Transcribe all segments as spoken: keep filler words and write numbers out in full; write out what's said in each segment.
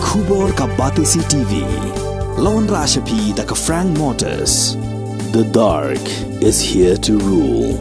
Khubor ka Batesi T V. Lawan Rashapi da ka Frank Motors. The dark is here to rule.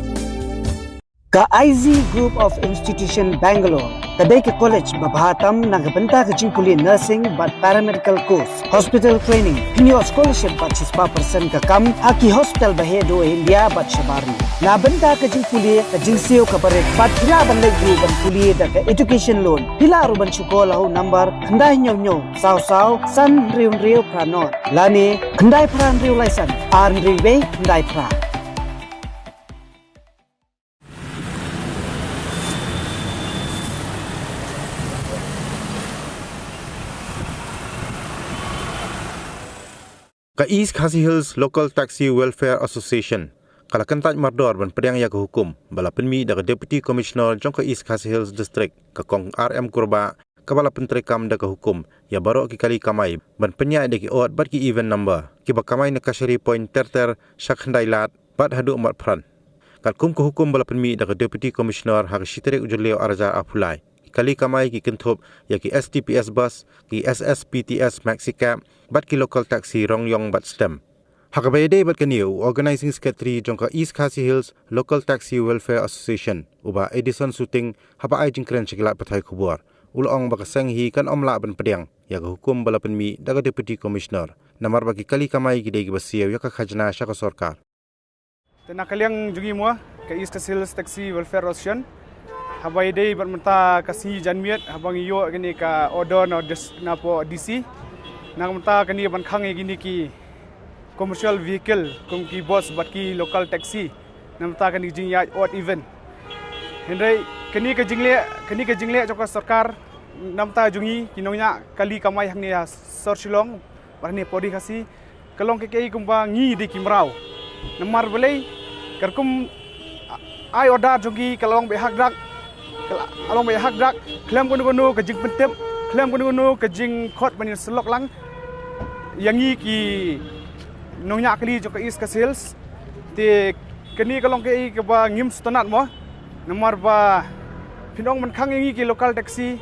Ka I Z Group of Institution Bangalore ka dei ka college ba bha tam na ka bynta ka jingpule nursing bad paramedical course, hospital training, pynïoh scholarship bad shispah percent ka kam ha ki hospital ba heh duh ha India bad shabar ri. Na bynta ka jingpule ka jingsiew ka barit bad phi lah ban leit ruh ban pule da ka education loan. Phi lah ruh ban shu call ha u number khyndai hynñiew hynñiew saw saw san hynriew hynriew phra nod lane khyndai phra hynriew lai san ar hynriew wei khyndai phra. Ka East Khasi Hills Local Taxi Welfare Association ka la kyntait mardor ban pdiang ïa ka hukum ba la pynmih da ka Deputy Commissioner jong ka East Khasi Hills District, ka Kong R M Kurbah, kaba la pyntreikam da ka hukum ïa baroh ki kali kamai ban pynïaid da ki ot bad ki even number kiba kamai na ka shari point ter ter sha khyndai lad bad haduh mot phran. Katkum ka hukum ba la pynmih da ka Deputy Commissioner ha ka shi tarik u Jylliew ar hajar arphew lai, ki kali kamai ki kynthup ïa ki S T P S bus, ki S S P T S maxi cab bad ki local taxi rong ïong bad stem. Ha kaba ïadei bad kane, u Organising Secretary jong ka East Khasi Hills Local Taxi Welfare Association, u Bah Edison Suting, haba ai jingkren sha ki lad pathai khubor, u la ong ba ka seng hi kan ym lah ban pdiang ïa ka hukum ba la pynmih da ka Deputy Commissioner, namar ba ki kali kamai ki dei kiba siew ïa ka khajna sha ka sorkar. Te na ka liang jong ngi mo, ka East Khasi Hills Taxi Welfare Association, haba ïadei bad mynta ka sngi janmiet haba ngi ïoh kane ka order na dis-, na pdeng D C, na ka mynta kane ban khang ïa kine ki commercial vehicle kum ki bus bad ki local taxi na ka mynta kane ka jingïaid odd even. Hynrei kane ka jingleh, kane ka jingleh jong ka sorkar na ka mynta jong ngi ki nongñiah kali kamai hangne ha sor Shillong bad hangne pdeng Khasi, ka long kaei kaei kumba ngi dei ki mraw. Namar balei, katkum ai order jong ki ka long beit hakdrak, ka long beit hakdrak, khlem kano kano ka jingpyntip, khlem kano kano ka jingkhot ban ïasyllok lang ïa ngi ki nongñiah kali jong ka East Khasi Hills. Te kane ka long kaei kaba ngim sngewtynnat mo. Namar ba phin ong ban khang ïa ngi ki local taxi,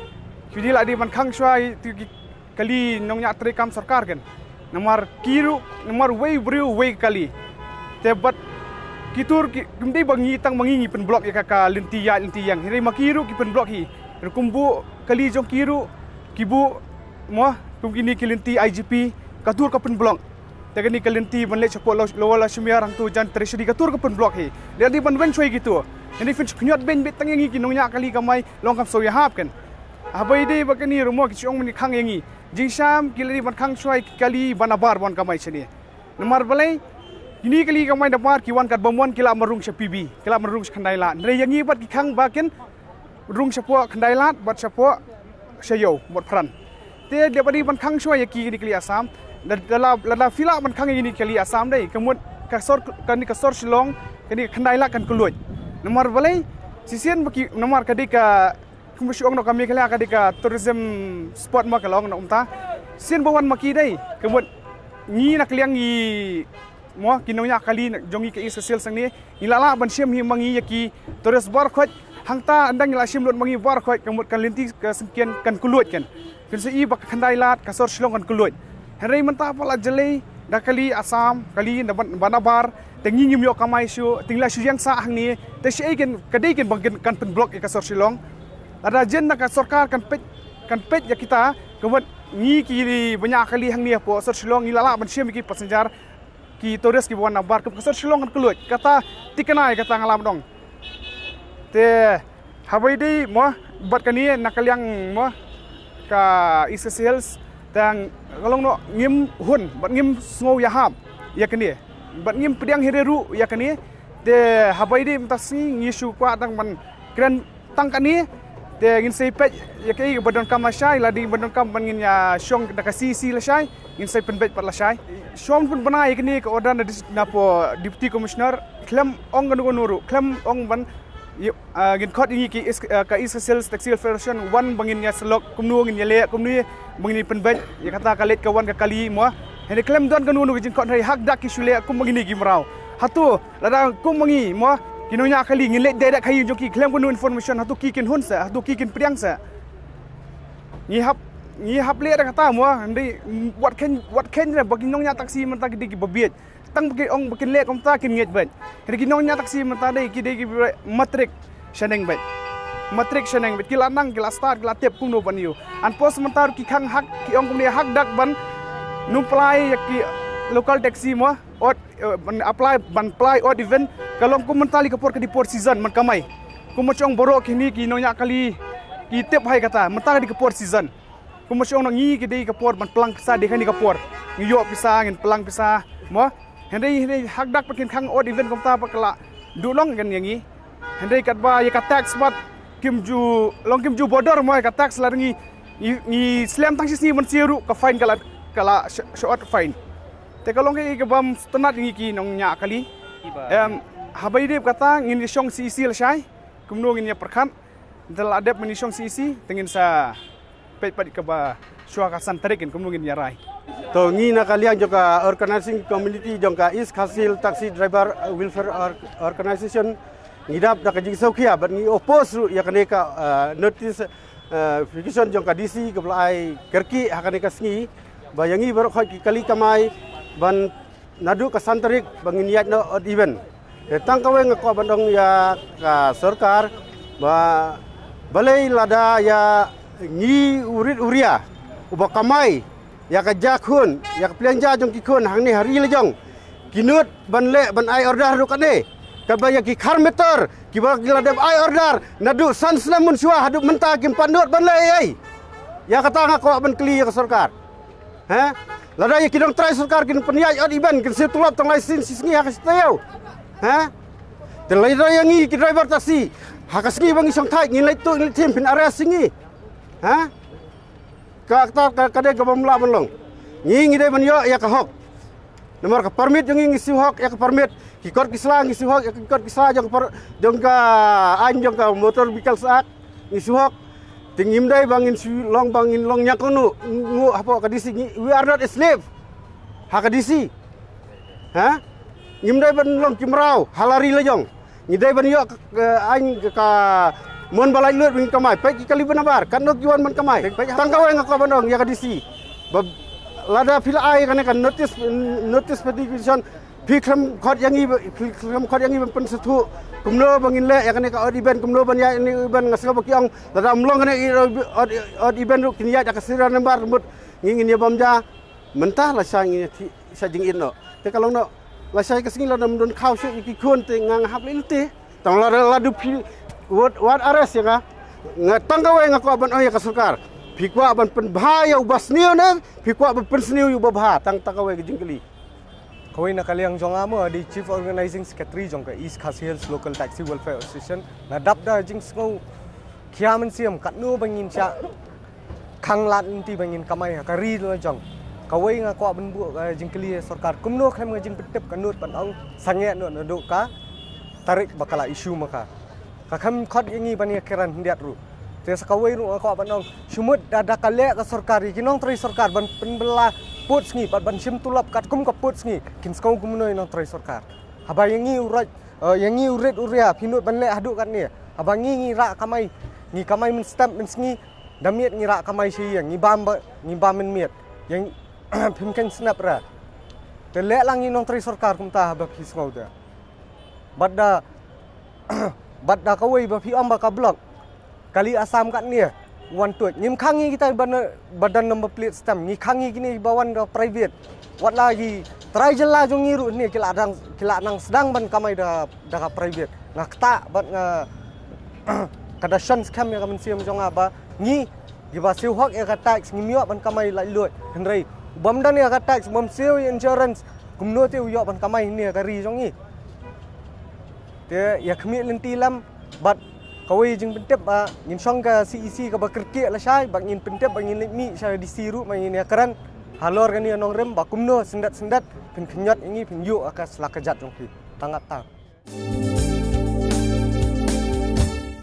phi dei la dei ban khang shuwa ïa ki kali nongñiah treikam sorkar kan. Namar ki ruh, namar uwei u briew uwei ka kali. Te bad ki tur ki, kim dei ba ngi tang ma ngi ngi pynblock ïa ka, ka lynti ïaid lynti ïeng. Hynrei ma ki ruh ki pynblock hi. Ruh kum buh kali jong ki ruh ki buh mo, kum kine ki lynti I G P, ka tur ka pynblock. Te kane ka lynti ban leit shapoh Low-, Lower Lashmer hangto jan Treasury ka tur ka pynblock hi. Dei dei ban weng shuwa ïa kito. Hynrei phin shu khñiot beiñ beit tang ïa ngi ki nongñiah kali kamai long kam shu ïahap kan. Haba ïadei bad kane ruh mo ki shu ong ban khang ïa ngi. Jingshisha ki la dei ban khang shuwa ïa ki kali ba nabar ban kamai shane. Namar balei, kine ki kali kamai nabar ki wan katba mon ki la marung sha P B, ki la marung sha khyndai lad. Hynrei ïa ngi bad ki khang ba kin rung shapoh khyndai lad bad shapoh sha ïew mot phran. Te dei ba dei ban khang shuwa ïa ki kine ki kali Assam. Da, da la, lada phi lah ban khang ïa kine ki kali Assam dei, ka mut ka sor, kane ka sor Shillong, kane ka khyndai lad kan kylluid. Namar balei, shisien ba ki, namar ka dei ka, kumba shu ong noh ka Meghalaya ka dei ka tourism spot mo ka long noh kumta. Shisien ba wan ma ki dei, ka mut ngi na ka liang ngi mo ki nongñiah kali na jong ngi ka East Khasi Hills hangne, ngi la lah ban shim hi ma ngi ïa ki tourist baroh khoit, hangta ynda ngi la shim lut ma ngi baroh khoit, ka mut ka lynti ka syngkien kan kylluid kan. Phin sa i ba ka khyndai lad ka sor Shillong kan kylluid. Hynrei mynta pat la jlei da kali Assam, kali na ban, ba nabar, te ngi ngim ïoh kamai shuh, te ngi la shu ïeng sah hangne, te shaei kan, ka dei kan ba kan, kan pynblock ïa ka sor Shillong. Lada jin na ka sorkar kan peit, kan peit ïa kita, ka mut ngi ki ba ñiah kali hangne hapoh sor Shillong ngi la lah ban shim ïa ki passenger, ki tourist kiba wan nabar, ka sor Shillong kan kylluid. Kata thikna ïa kata nga la ong. Te haba ïadei mo bad kane na ka liang mo ka East Khasi Hills, tang ka long noh ngim hun bad ngim sngew ïahap ïa kane bad ngim pdiang hi re ruh ïa kane. Te haba ïadei mynta sngi ngi shu kwah tang ban kren tang kane. Te ngin sa ïa peit ïa kaei ba donkam lashai, lada ba donkam ban ngin ïa shong da ka C E C lashai, ngin sa ïa pynbeit pat lashai. Shong pynbna ïa kane ka order na dis-, na pdeng Deputy Commissioner, khlem ong kano kano ruh, khlem ong ban ïa, ah, ngin khot ïa ngi ki East, ah, ka East Khasi Hills Taxi Federation, wan ba ngin ïa syllok kumno, ngin ïa leh kumno ba ngin ïa pynbeit ïa kata ka leit ka wan ka kali mo. Hynrei khlem don kano kano ka jingkhot, hynrei hakdrak ki shu leh kum ba ngi ki mraw. Hato lada kum ma ngi mo ki nongñiah kali ngin leit direct ha ïing jong ki khlem kano information, hato ki kin hun sa, hato ki kin pdiang sa? Ngi hap Ngi hap leh da kata mo, hynrei wat khein, wat khein re ba ki nongñiah taxi mynta ki dei kiba bieit. Tang ba ki ong ba kin leh kumta kin ngeit beit. Hynrei ki nongñiah taxi mynta dei ki dei kiba matric shaneng beit. Matric shaneng beit. Ki la nang, ki la start, ki la tip kumno ban ïoh. Hapoh mynta ki khang hak, ki ong kumne hak dak ban nym apply ïa ki local taxi mo. Odd, eh, ban apply, ban apply odd even. Ka long kum mynta lei ka por ka dei por season man kamai. Kum ma shong baroh kine ki nongñiah kali ki tip hi kata, mynta ka dei ka por season. Kum ma shong ngi ki dei ka por ban plang pisa, dei kane ka por ngi ïoh pisa, ngin plang pisa mo. Hynrei, hynrei hak dak pat kin khang odd even kumta pat ka la duh long kan ïa ngi. Hynrei katba ïa ka tax pat kim ju long, kim ju border mo ïa ka tax, la ngi, ngi, ngi slem tang shi sngi ban siew ruh ka fine ka la, ka la sha-, short fine. Te ka long kaei kabym sngewtynnat ïa ngi ki nongñiah kali. Em, haba ïadei bad kata ngin ïa shong C E C lashai. Kumno ngin ïa pyrkhat? Te la dep ban ïa shong C E C, te ngin sa peit pat kaba shuwa ka san tarik ngin, kumno ngin ïa rai. To ngi na ka liang jong ka organizing committee jong ka East Khasi Hills Taxi Driver Welfare Or-, Organization, ngi dap da ka jingsngewkhia bad ngi oppose ruh ïa kane ka, eh, notice, eh, fication jong ka D C kaba la ai kyrkieh ha kane ka sngi ba ïa ngi baroh khoit ki kali kamai ban naduh ka san tarik ba ngin ïaid noh odd even. Te tang kawei nga kwah ban ong ïa ka sorkar ba balei lada ïa ngi u rit u ria uba kamai ïa ka ja khun, ïa ka pliang ja jong ki khun hangne ha ri la jong, ki nud ban leh ban ai order ruh kane. Katba ïa ki khar meter kiba ki la dep ai order naduh san snem mynshuwa haduh mynta kim pat nud ban leh ei ei. Ïa kata nga kwah ban kylli ïa ka sorkar. Ha? Lada ïa ki nongtrai sorkar kin pynïaid odd even, kin siew tulop tang lai sien shi sngi ha ka shi taïew. Ha? Te lada ïa ngi ki driver taxi ha ka sngi ba ngi shong thait ngin leit tuh, ngin leit thim, phin arrest ïa ngi. Ha? Ka, ka, ka, ka dei kabym lah ban long. Ngi, ngi dei ban ïoh ïa ka hok. Namar ka permit jong ngi, ngi siew hok ïa ka permit. Ki kot ki sla ngi siew hok ïa ki kot ki sla jong ka per-, jong ka aiñ jong ka Motor Vehicles Act. Ngi siew hok. Te ngim dei ba ngin shu long, ba ngin long ñiangkynduh nguh hapoh ka D C, ngi, we are not a slave ha ka D C. Ha? Ngim dei ban long ki mraw ha la ri la jong. Ngi dei ban ïoh ka, ka, aiñ ka, ka mon ba laitluid ba ngin kamai. Peit ki kali ba nabar, katno ki wan ban kamai. Peit, tang kawei nga kwah ban ong ïa ka D C. Ba lada phi la ai kane ka notice, notice petition, phi khlem khot ïa ngi ba, phi khlem khot ïa ngi ban pynsngewthuh kumno ba ngin leh ïa kane ka odd even, kumno ban ïaid ïa kane ka odd even. Nga sngew ba ki ong lada ym long kane ka odd, odd, odd even ruh kin ïaid da ka serial number, mut ngi ngin ïa bam ja. Mynta lashai ngin ïa thik sha jingit noh. Te ka long noh, lashai ka sngi lada ym don khaw shuh ïa ki khun te nga, nga hap leit lynti. Tang lada, lada phi wat, wat arrest ïa nga. Nga tang kawei nga kwah ban ong ïa ka sorkar, phi kwah ban pynbha ïa uba sniew ne phi kwah ban pynsniew ïa uba bha? Tang, tang kawei ka jingkylli. Kawei na ka liang jong nga mo, dei Chief Organizing Secretary jong ka East Khasi Hills Local Taxi Welfare Association, nga dap da jingsngewkhia mynsiem katno ba ngin shah khang lad lynti ba ngin kamai ha ka ri la jong. Kawei nga kwah ban buh, eh, jingkylli ïa sorkar, kumno khlem ka jingpyntip ka nud ban ong sangeh noh naduh ka tarik ba ka la issue ma ka. Ka khlem khot ïa ngi ban ïa kren khyndiat ruh. Te sa kawei ruh nga kwah ban ong, shu mut da, da ka leh ka sorkar ïa ki nongtrei sorkar ban pynbylla pud sngi bad ban shim tulop katkum ka pud sngi, kin sngew kumno ïa nongtrei sorkar? Haba ïa ngi u rit, eh, ïa ngi u rit u ria phi nud ban leh haduh katne. Haba ngi, ngi rah kamai, ngi kamai mynstep mynsngi, da miet ngi rah kamai sha ïing, ngi bam ba, ngi bam mynmiet. Ïa ngi phim kheiñ snep re. Te leh lang ïa nongtrei sorkar kumta haba phi sngew te. Bad da, bad da kawei ba phi ong ba ka block kali Assam katne wan tuid. Ngim khang ïa kita ba na, ba don number plate stamp. Ngi khang ïa kine ba wan da private. Wat la ki trai jylla jong ngi ruh ne ki la dang, ki la nang sdang ban kamai da, da ka private. Nga ktah bad nga ka da shon skhem ïa ka mynsiem jong nga ba ngi kiba siew hok ïa ka tax ngim ïoh ban kamai laitluid. Hynrei u bym don ïa ka tax, u bym siew ïa insurance, kumno te u ïoh ban kamai hynne ha ka ri jong ngi? Te ïa khmih lynti lem bad kawei jingpyntip ba ngin shong ka C E C kaba kyrkieh lashai, ba ngin pyntip ba ngin leit mih sha D C ruh ba ngin ïa kren halor kane ka nongrim ba kumno syndet syndet phin khynñiot ïa ngi, phin ïoh ïa ka sla ka jait jong phi. Tang katne.